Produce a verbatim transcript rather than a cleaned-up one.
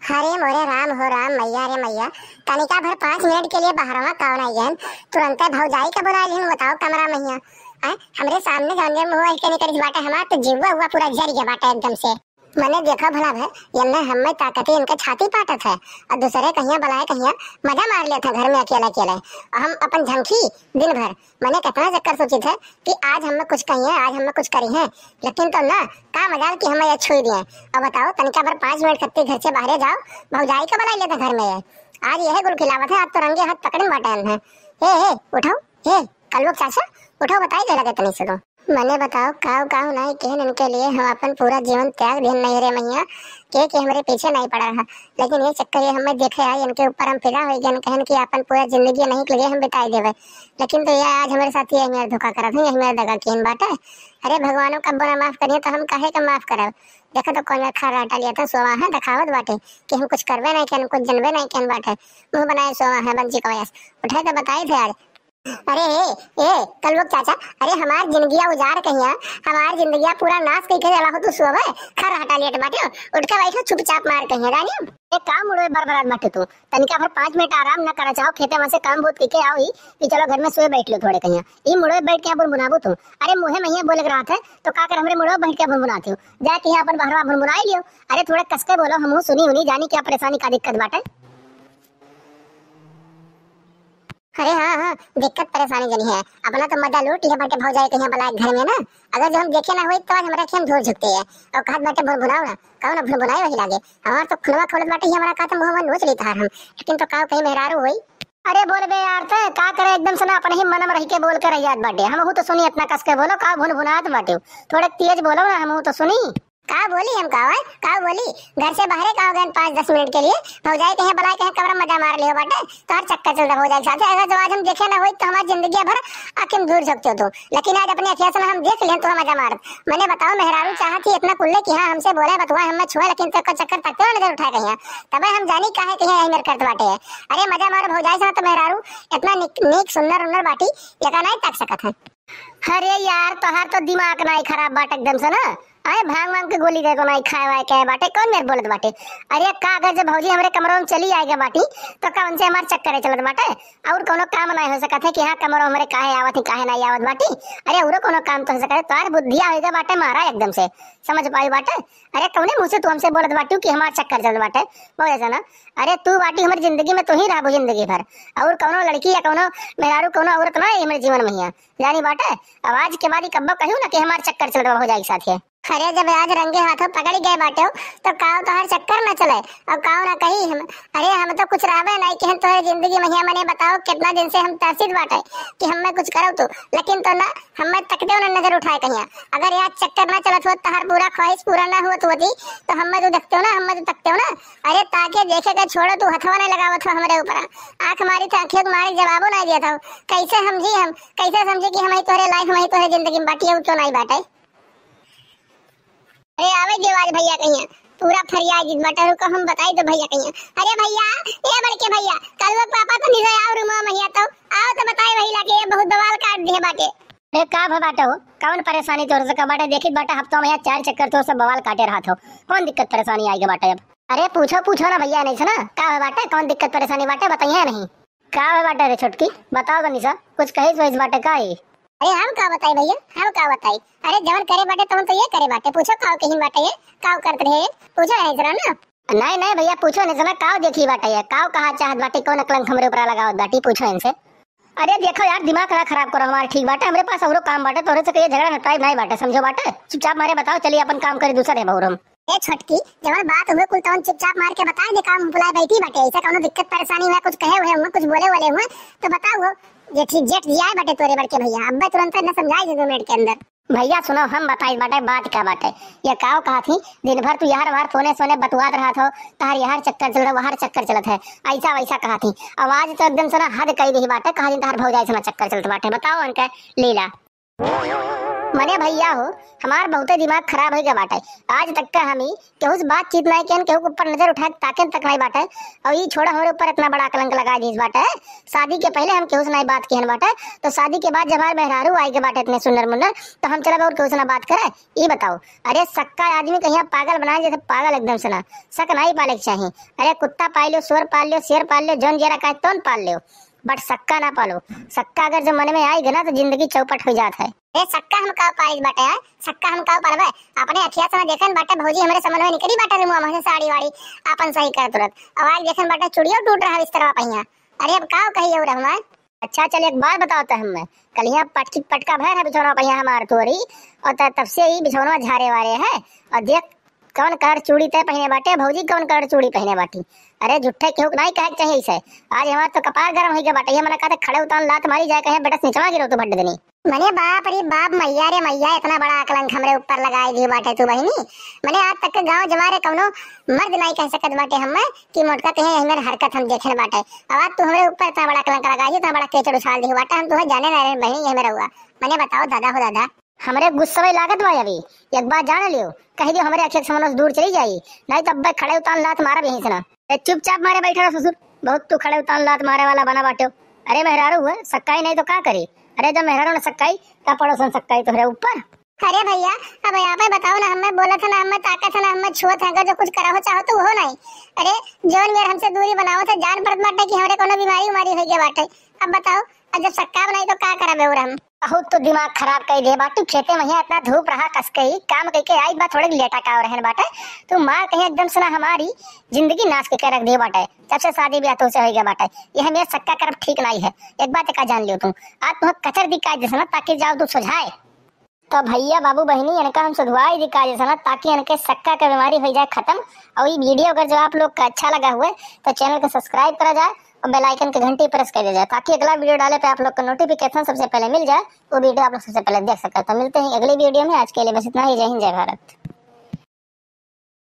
अरे मोरे राम हो राम, मैया रे मैया, तनिका भर पाँच मिनट के लिए बहरवा कावन आइहन, तुरंते भौजाई का बुला लिहन, बताओ कमरा में हिया। आय, हमरे सामने जौन जौन मुँह के निकलिस बाटे, हमार तो जीवा हुआ पूरा जर गया बाटे एकदम से। मने देखा भला भे, यन्ने हम्मे ताकती इनके छाती पाटत है, और दूसरे कहिया बलाए कहिया मजा मार लेत है घर में अकेले अकेले, और हम अपन झंखी दिन भर। मने कितना चक्कर सोचित है कि आज हमें कुछ कहिए, आज हमें कुछ करी है, लेकिन तो ना, का मजाल कि हमें ये छुई दिए। अब बताओ, तनिका भर पाँच मिनट खत्ती घर से बाहरे जाओ, भौजाई का बलाई लेते घर में ये। आज यह गुल खिलावत है, आज तो रंगे हाथ पकड़न बाटे है। हे, हे, उठाओ, हे, कलुआ के चाचा, उठाओ, बताई दे लगे तनी से तो। मने बताओ, काव काव नाई कहन इनके लिए हम अपन पूरा जीवन त्याग देन नहीं रे मैया, के के हमरे पीछे नहीं पड़ा रहा। लेकिन ये चक्कर ये हमें देखे आई, इनके ऊपर हम फिदा हो गए, कहन कि अपन पूरा जिंदगी नहीं के लिए हम बिताई देवे। लेकिन तो ये आज हमारे साथ यही मेरा धोखा करत है, यही मेरा दगा किहन बाटे। अरे भगवानो कब्बो ना माफ करिए तो हम काहे का माफ करब? देखो तो कौन मेरा खर्राटा लिया था, सोवा है, दिखावत बाटे कि हम कुछ करबे नहीं कहन, कुछ जनबे नहीं कहन बाटे। मुँह बनाए सोवा है बंसी का वयस। उठे तो बताई थे आज। अरे ए, ए, कलुआ के चाचा, अरे हमार जिंदगिया उजाड़ कहिया, हमार जिंदगिया पूरा नाश कइके चला हो तू सोवे, खर्राटा लेट बाटे, उठ के बैठो चुपचाप मार कहिया, जानी? ए, का मुड़वे बरबरात बाटे तू? तनिका भर पाँच मिनट आराम न करा चाहो, खेते में से काम बहुत कइके आओ ही, कि चलो घर में सोए बैठ लो थोड़े कहिया। ई मुड़वे बैठ के बुनबुनाबू तू? अरे मुँहे में ये बोले के रहत है, तो का कर हमरे मुड़वे बैठ के बुनबुनाती हो? जा कहिया अपन बहरवा बुनबुनाई लियो। अरे थोड़ा कस के बोलो, हमहू सुनी उनी, जानी क्या परेशानी का दिक्कत बाटे। अरे हाँ, हाँ, दिक्कत परेशानी जनी है। अपना तो मजा लूट लिया बाटे भौजाई के यहाँ बलाए घर में ना। अगर जो हम देखे ना होई तो आज हमरा खेम धूर झुकते है। और कहत बाटे भुनभुनाओ ना, कहो ना भुनभुनाए वही लागे। हमार तो खुनवा खोलत बाटे ही हमरा कहत मुँह में नोच ली तहार हम। लेकिन तो काव कहीं मेहरारू होई। अरे बोल बे यार, ते का करे एकदम से ना अपने ही मन में रह के बोल के रह जात बाटे। हमहू तो सुनी इतना कस के बोलो, का भुनभुनात बाटे। थोड़े तेज बोलो ना, हमहू तो सुनी। का बोली हम, का है? का बोली? घर से बाहरे का हो गए पाँच दस मिनट के लिए? भौजाई कहे बलाए कहे कमरा मजा मार लियो बाटे, तोहर चक्कर चलता भौजाई के साथे। अगर जो आज हम देखे ना होई तो हमार जिंदगी भर आँखिन धूर झोंकते हो तू। लेकिन आज अपने अखिया से ना हम देख लें तो हम मजा मारत। मने बताओ मेहरारू चाहत ही इतना कुल्ले कि हाँ हमसे बोले बतुआ हमें छुए, लेकिन तो चक्कर तकते हो नजर उठा कहिया। तबे हम जानी काहे कहिया यही मेर करत बाटे है। अरे मजा मार भौजाई से ना तो मेहरारू इतना निक, निक सुन्नर उन्नर बाटी, एका नहीं तक सकत है। अरे यार, तोहार तो दिमाग नाई खराब बाटे एकदम से ना। आए भांग वांग के गोली दे तो नाई खाए वाए के बाटे, कौन मेर बोलत बाटे? अरे का अगर जब भौजी हमरे कमरा में चली आएगा बाटी, तो का उनसे हमार चक्कर चलत बाटे? और कोनो काम नाई हो सकत है कि हाँ, कमरा हमरे काहे आवत ही, काहे नाई आवत बाटी? अरे औरो कोनो काम तो हो सकत है, तोहार बुद्धिया होइगा बाटे मारा एकदम से, समझ पाई बाटे? अरे कौने मुँह से तू हमसे बोलत बाटू कि हमार चक्कर चलत बाटे? बहुत ऐसा ना, अरे तू बाटी हमारी जिंदगी में, तू ही रहबू जिंदगी भर, और कौनो लड़की या कौनो मेहरारू, कौनो औरत ना आई हमारे जीवन में हिया। जानी बाटे, अब आज के बाद ही कब्बो कहियो ना कि हमार चक्कर चलत बा भौजाई के साथे। अरे जब आज रंगे हाथों पकड़ी गए बाटे हो, तो काव तोहार चक्कर न चले और काव ना कही हम। अरे हम तो कुछ रहबे नहीं कि हम तोहरे जिंदगी में हिया। मने बताओ कितना दिन से हम तरसित बाटे कि हमें कुछ करो तू, लेकिन तो ना हमें तकते ना नजर उठाए कहिया। अगर यहाँ चक्कर ना चलत होत, तोहार पूरा ख्वाहिश पूरा ना होत होती, तो हमें तो देखते हो ना, हमें तो तकते हो ना। अरे ताके देखे के छोड़ो, तू हथवा नहीं लगावत हो हमरे ऊपर। आँख मारी था, आँखियों के मारे जवाबो नहीं दिया था। कैसे समझी हम, कैसे समझी कि हम ही तोहरे लाइफ में ही तोहरे जिंदगी में बाटी है, वो क्यों नहीं बाटे? अरे आवे देवाज भैया कहिया, पूरा फरिया जित बाटे, रुको हम बताई तो भैया कहिया। अरे भैया, ए बड़के भैया, कलुआ के पापा तो निसे आओ रूमा महिया तो, आओ तो बताई भैया के ये बहुत बवाल काट दिए बाटे। अरे का भ बाटे हो, कौन परेशानी तोर से का बाटे? देखित बाटे हफ्तों में यहाँ चार चक्कर तोर से बवाल काटे रहत हो, कौन दिक्कत परेशानी आई के बाटे अब? अरे पूछो, पूछो ना भैया, नहीं से ना, का भ बाटे, कौन दिक्कत परेशानी बाटे, बताइए नहीं। का भ बाटे रे छोटकी, बताओ तो निशा, कुछ कहिस वहिस बाटे का ही? अरे हम का बताई भैया, हम का बताई? अरे जवन करे बाटे तवन तो ये करे बाटे, पूछो काव कहिन बाटे ये, काव करत रहे, पूछो है जरा ना। नहीं नहीं भैया, पूछो नहीं जना, काव देखी बाटे ये, काव कहा चाहत बाटे, कौन अकलंक हमरे ऊपर लगावत बाटी, पूछो इनसे। अरे देखो यार, दिमाग ना खराब करो हमार, ठीक बाटे, हमरे पास औरो काम बाटे, तोरे से कहिए झगड़ा निपटाई नहीं बाटे, समझो बाटे, चुपचाप मारे बताओ, चलिए अपन काम करी, दूसर है बहुरम। ए छोटकी, जवन बात हुए कुल तवन चुपचाप मार के बता दे, काम बुलाए बैठी बाटे, ऐसा कौनो दिक्कत परेशानी हुआ, कुछ कहे हुए हुए, कुछ बोले वाले हुए तो बताओ, जेठ, जेठ जी आए बाटे तोरे बड़के भैया, अब्बे तुरंत न समझाई दे दो मिनट के अंदर। भैया सुनो, हम बताई बाटे बात का बाटे। ये काव कहा थी, दिन भर तू यार वार फोने सोने बतुआत रहा थो, तार यार चक्कर चल रहा, वहार चक्कर चलत है, ऐसा वैसा कहा थी। आवाज तो एकदम से ना हद कई दही बाटे, कहा दिन तार भौजाई से ना चक्कर चलत बाटे, बताओ उनके लीला। मने भइया हो, हमार बहुते दिमाग खराब होइ गए बाटे। आज तक का हम ही केहू से बातचीत नाहीं केन, केहू के ऊपर नजर उठा के ताकेन तक नाहीं बाटे। अउर ई छोड़ा, हमरे ऊपर इतना बड़ा कलंक लगाइ दिहिस बाटे। शादी के पहिले हम केहू से नाहीं बात किहन बाटे, तो शादी के बाद जब हमार मेहरारू आइ गए बाटे इतने सुन्नर मुन्नर, तो हम चलब अउर केहू से ना बात करे। ई बताओ, अरे सक्का आदमी कहिया पागल बनाए जैसे पागल एकदम से ना। सक नाहीं पाले के चाही। अरे कुत्ता पाल लियो, सुअर पाल लियो, शेर पाल लियो, जौन जेरा काहे तौन पाल लियो, but सक्का ना पालो। सक्का अगर जो मन में आइ गए ना तो जिंदगी चौपट होइ जात है। ए सक्का हम काव पालित बाटे, हैं? सक्का हम काव पालबे? अपने अखिया से ना देखन बाटे भौजी हमरे समन में निकरी बाटे रे मुआ में से साड़ी वाड़ी आपन सही करत तुरत। अब आज देखन बाटे चूड़ियो टूट रहा बिस्तरवा पहिया। अरे अब काव कही अउर हम? अच्छा चल एक बात बताओ तो हमें, कल यहाँ पटकी पटका भर है बिछौना पहिया हमार तोरी, अउर त-, तब से ही बिछौना झारे वारे है। अउर देख कौन कलर चूड़ी तय पहिने बाटे भौजी, कौन कलर चूड़ी पहिने बाटी। अरे झूठे केहू के नाहीं कहे के चाहिए इसे। आज हमार तो कपार गरम होइ गए बाटे, ये मना कहते खड़े उतान लात मारी जाए कहे बेटा से निचवा गिरो तू भड्ड देनी। मने बाप रे बाप, मैया रे मैया, इतना बड़ा कलंक हमरे ऊपर लगाइ दिहे बाटे तू बहिनी। मने आज तक के गाँव जमारे कौनो मर्द नाहीं कह सकत बाटे हमें कि मोटका कहीं यही मेर हरकत हम देखे बाटे। अब आज तू हमरे ऊपर इतना बड़ा कलंक लगाइ दिहे, इतना बड़ा केचड़ उछाल दिहे बाटे, हम तुम्हें जाने ना रहे बहिनी, यही मेर हुआ। मने बताओ दादा हो दादा। हमरे गुस्सा में लागत बा अभी, एक बात जान लियो, कह दियो हमरे अखिया के सामने से दूर चली जाई, नाहीं तो अब्बे खड़े उतान लात मारब यहीं से ना। ए, चुपचाप मारे बैठा रहो ससुर, बहुत तू खड़े उतान लात मारे वाला बना बाट्यो। अरे मेहरारू हुए, सक्काई नाहीं तो का करी? अरे जब मेहरारू न सक्काई, का पड़ोसन सक्काई तोहरे ऊपर? अरे भइया, अब यहाँ पे बताओ ना, हमें बोलत है ना, हमें ताकत है ना, हमें छुअत है, अगर जो कुछ करहो चाहो तो वो नाहीं। अरे जौन मेर हमसे दूरी बनावत है, जान पड़त बाटे कि हमरे कौनो बीमारी उमारी होइ गए बाटे। अब बताओ, अब जब सक्का बनाई तो का करबे और हम? बहुत तो दिमाग खराब कइ दे बाटू, खेते में यहाँ इतना धूप रहा कसके ही, काम कइके आई बा थोड़े लेटा का रहन बाटे। तू मार कहीं एकदम से ना हमारी जिंदगी नाश के, के रख दे बाटे। जब से शादी ब्याह तुमसे होइ गए बाटे, ये हमें सक्का करब ठीक नाहीं है। एक बात का जान लियो तू, आज तुम्हें कचर दिखाई दे ना ताकि जाओ तू सुझाए। तो भइया बाबू बहिनी इनका हम सुधवाई दिखाई दे ना ताकि इनके सक्का के बीमारी होइ जाए खत्म। अउर ये video अगर जो आप लोग का अच्छा लगा हुए तो channel को subscribe करा जाए अउर bell icon के घंटी press कर दिया जाए ताकि अगला video डाले पे आप लोग को notification सबसे पहले मिल जाए, वो video आप लोग सबसे पहले देख सके। तो मिलते हैं अगली video में, आज के लिए बस इतना ही। जय हिंद, जय भारत।